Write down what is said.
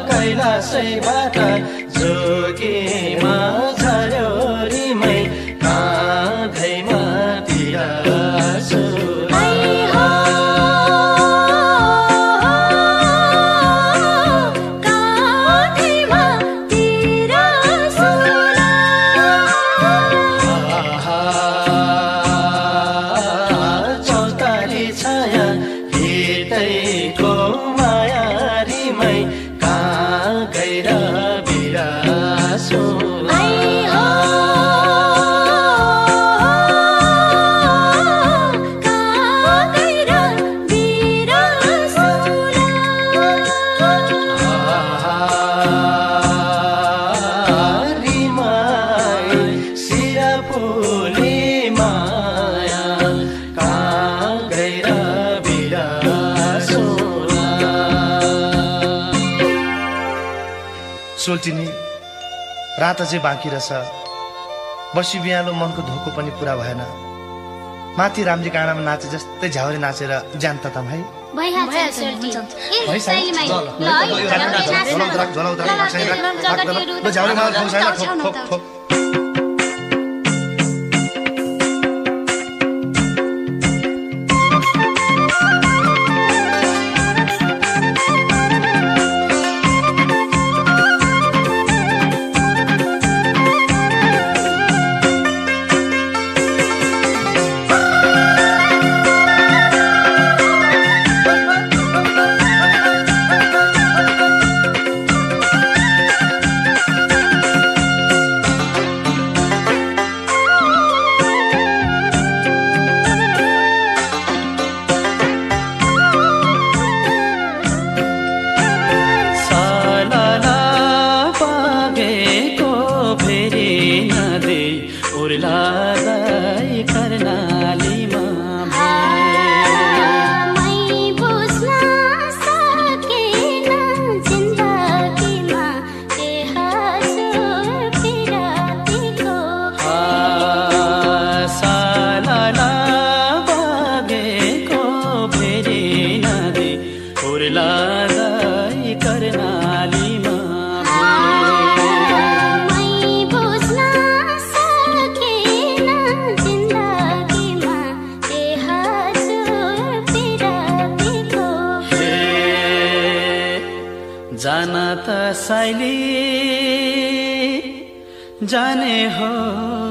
कैलाशैबाट जोगीमा झर्यो रिमै काँधैमा बिरासो सोल्टिनी रात चाहिँ बाँकी रहेछ। बसी बिहालो मनको धोको पनि पुरा भएन। माथि रामजी काँडामा नाचे जस्तै झ्याउरे नाचेर ज्यान तताम है। जाना त साइली जाने हो